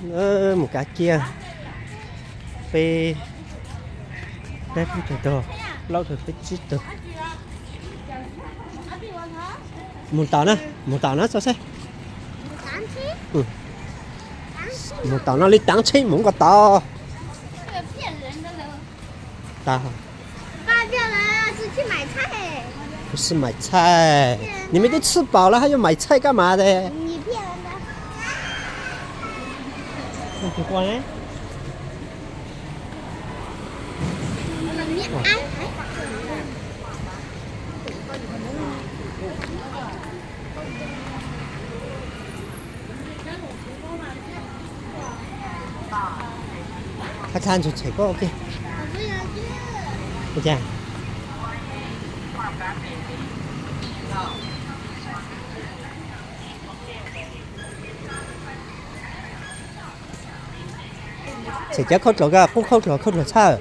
Mus kav kiag peb, peb plaub tug, plaub tug peb tsib tug. Mus tom na, mus tom na txog seb. Mus tom no li tav tsheb mus nkaus tod. Tag. Bus xij mais txhaij, nws me tub txhij paus lawm haj yuav mais txhaij kab mas es. Thab thab ntsus tshem koj ua ke. Ua cas? Tshem cov khaub dluag, koj qub khaub dluag, khaub dluag txhawj.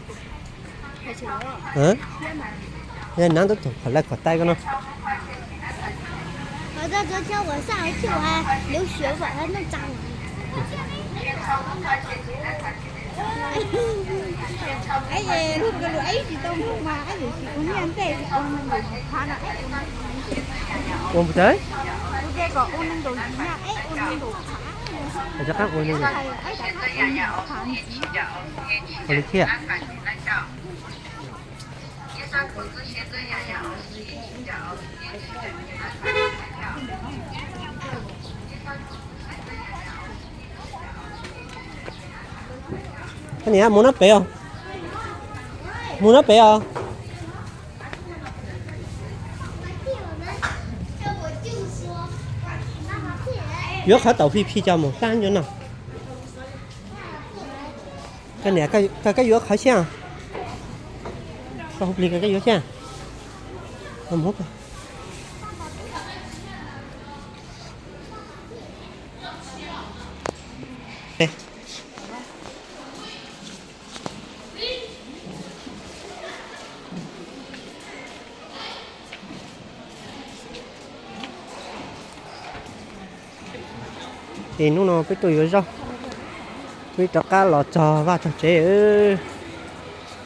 Nab tub tug qhov laj kom taib koj no. Ua npua tawv. Rov qab ua li. Ua li thiab. Koj niam, mus nab pem os. Mus nab pem os. Yuav qhov taum phij phij coj mus hlab ncuav no. Koj niam, koj yuav qhov xyab. Koj hu plig koj yuav xyab. Ces hnub no peb tuaj yuav zaub, peb rov qab los txog vaj txog tsev,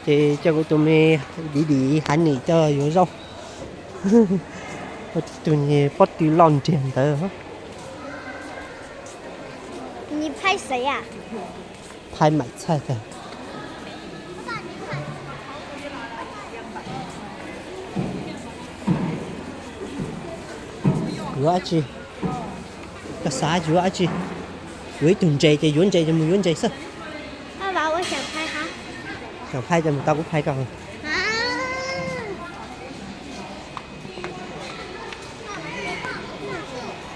ces coj kuv tus me dim dim hav nim coj yuav zaub. Tus niag pob tw loj nriag ntawd. Phai maim txhaj tag. Yuav dab tsi? Koj xav yuav dab tsi? Yuav ib tug ntses ces yuav ntses ces mus yuav ntses xwb. Xyaum phai ces mus tau kuv phai koj.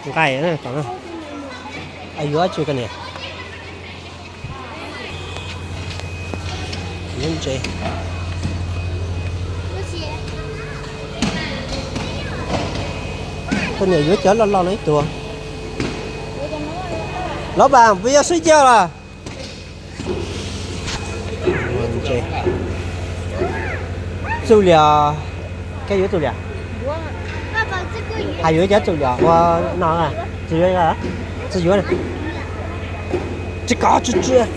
Nqaij tom no. Yuav dab tsi koj niam? Yuav ntses. Koj niam yuav cov loj loj no ib tug. Lov pas puas yog swb cag los? Txuj liam, koj yuav txuj liam? Hais yuav cov txuj liam ua no, tsis yuav, tsis yuav, tsis kov tsis tsis.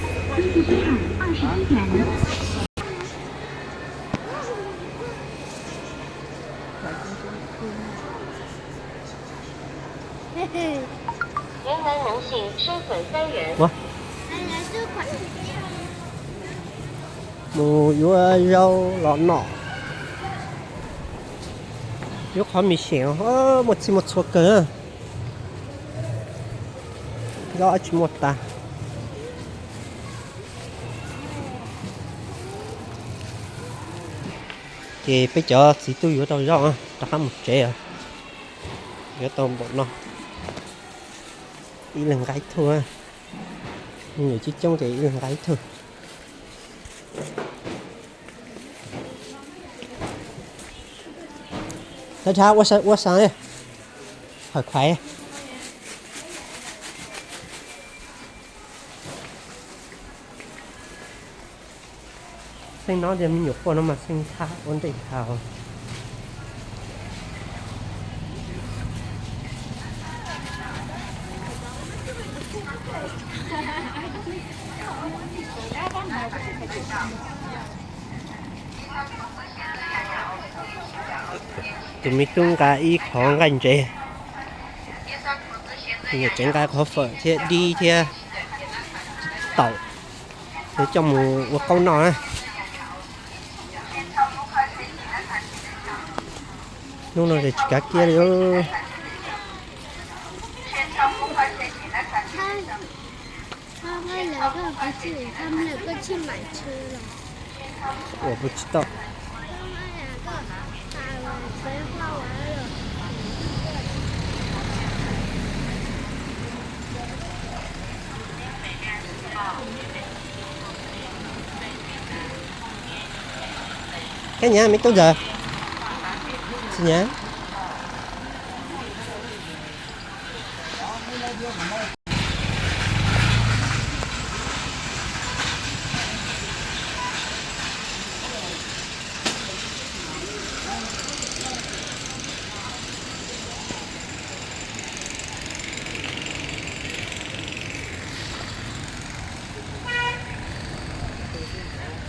Mus yuav zaub los noj. Yuav qhov mis seem, muaj txhij muaj txhua kawg. Zaub tsis muaj tas. Ces peb cov txiv tub yuav tau zaub rov qab mus tsev os. Yuav tau npaum no, ib leeg nqa ib tug. Me nyuam coob coob ces ib leeg nqa ib tug. Thab thab ua sa, khawm khais. Xeeb no tias me nyuam quaj no mas xeeb thab ua ntej thaum. Tus me tub nqa ib qhov nqaij ntses, nws tseem nqa qhov fawm thiab dib thiab taum, coj mus ua qaub noj na. Hnub no ces tsis kav kiab li. Ua puas tsis tau. Kab nyab me tub ntawd. Tsis nyab.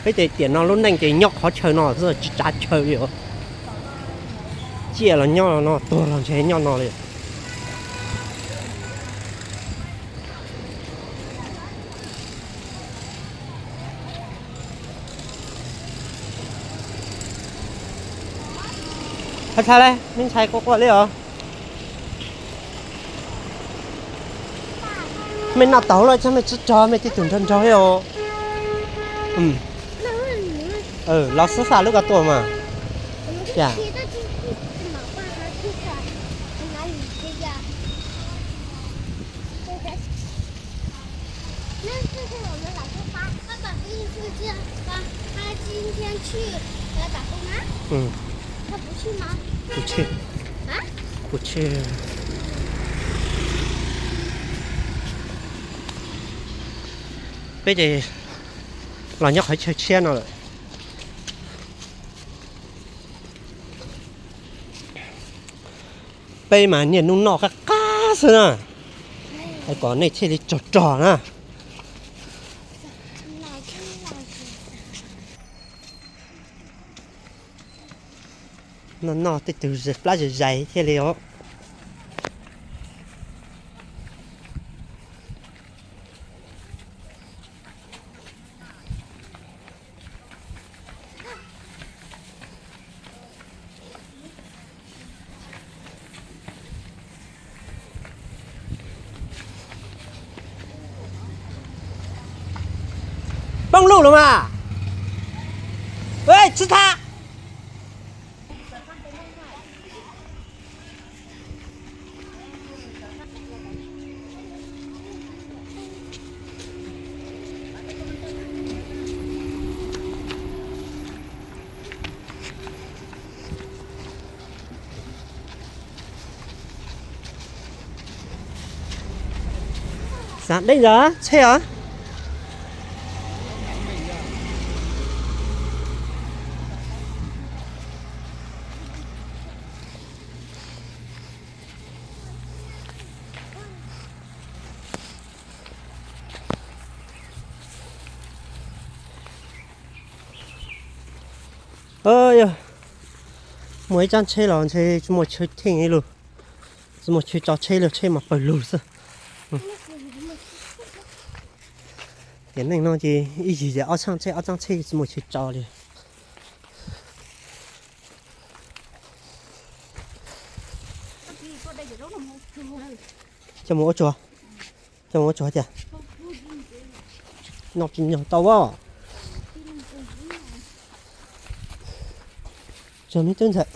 Peb ces tiam no lub neej ces nyob qhov chaw no xwb tsis tsav chaw li os. Ciaj los nyob no, tuag los ntshe nyob no li. Txhais txhais li, me ntxhais quaj quaj li os. Mej noj tau lawm thiab mej tsis tso mej tej tug nrog nrog li os. Los xub xaj lub ko tuaj mas. Kuv tsis, kuv tsis. Peb ces los nyob qhov chaw tshiab no lawm. Peb mas niaj hnub noj qab qab xwb na, es kom nej thiaj li rog rog na. Noj noj tej tug plab zais zais thiaj li os. Poob lug los mas. Tsis tham. Xav deb ntawd tsheb os. Yog muaj ib tsab tsheb los ntshe tsis muaj chaw theej li lawm, tsis muaj chaw tso tsheb li, tsheb mas pawg lug xwb. Tiam neej no ces ib yig ces ob tsab tsheb, ob tsab tsheb tsis muaj chaw tso li. Coj mus ua tsuag, coj mus ua tsuag tiag. Noj tsis nyog tau as. Tsuag me tub ntxawm.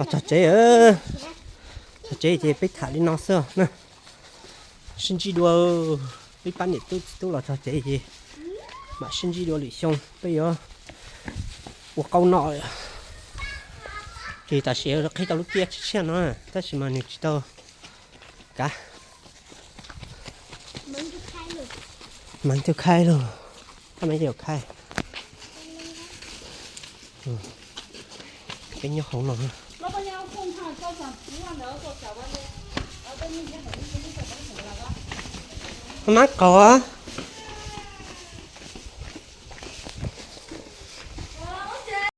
Los txog tsev, txog tsev ces peb tham li no xwb na. Sib ntsib dua, peb pab niam tub txiv tub los txog tsev ces mam sib ntsib dua lwm xyoo peb yuav ua qaub noj. Ces tam sim qhib tau lub tiaj tshiab tshiab no tab sis mas nws tsis tau kav. Meev twb khaib lawm, tab meev yuav khaib. Peb nyob hauv no. Mab qaug.